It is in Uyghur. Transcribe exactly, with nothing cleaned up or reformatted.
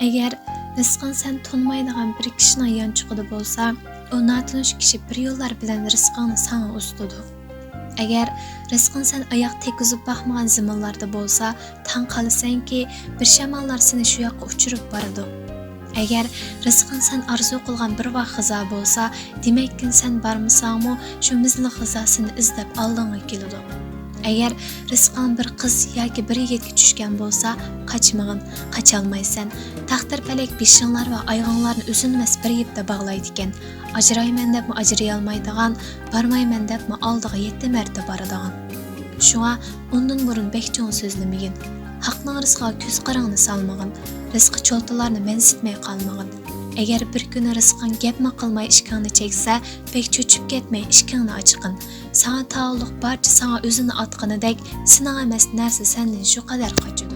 ئەگەر رىزقىڭ سەن تونۇمايدىغان بىر كىشىنىڭ يانچۇقىدا بولسا، ئۇ ناتونۇش كىشى بىر يوللار بىلەن رىزقىڭنى ساڭا ئۇزىتىدۇ. ئەگەر رىزقىڭ سەن ئاياق تەگكۈزۈپ باقمىغان زېمىنلاردا بولسا، تاڭ قالىسەنكى، بىر شاماللار سېنى شۇ ياققا ئۇچۇرۇپ بارىدۇ. ئەگەر رىزقىڭ سەن ئارزۇ قىلغان بىر ۋاق غىزا بولسا، دېمەككىن سەن بارمىساڭمۇ، شۇ مىزلىق غىزا سېنى ئىزدەپ ئالدىڭغا كېلىدۇ. ئەگەر رىزقىڭ بىر قىز ياكى بىر يىگىتكە چۈشكەن بولسا، قاچمىغىن، قاچالمايسەن. تەقدىر پەلەك بېشىڭلار ۋە ئايىغىڭلارنى ئۈزۈلمەس بىر يىپتا باغلايدىكەن. ئاجرايمەن دەپمۇ ئاجرىيالمايدىغان، بارمايمەن دەپمۇ ئالدىغا يەتتە مەرتە بارىدىغان. شۇڭا ئۇندىن بۇرۇن بەك چوڭ سۆزلىمىگىن. ھەقنىڭ رىزقىغا كۆز قىرىڭنى سالمىغىن. رىزقى چولتىلارنى مەنسىتمەي قالمىغىن. ئەگەر بىر كۈنى رىزقىڭ گەپمۇ قىلماي ئىشىكىڭنى چەكسە، بەك چۆچۈپ كەتمەي ئىشىكىڭنى ئاچقىن. ساڭا تاۋۇللۇق بارچە ساڭا ئۆزىنى ئاتقىنىدەك، سېنىڭ ئەمەس نەرسە سەندىن شۇ قەدەر قاچىدۇ.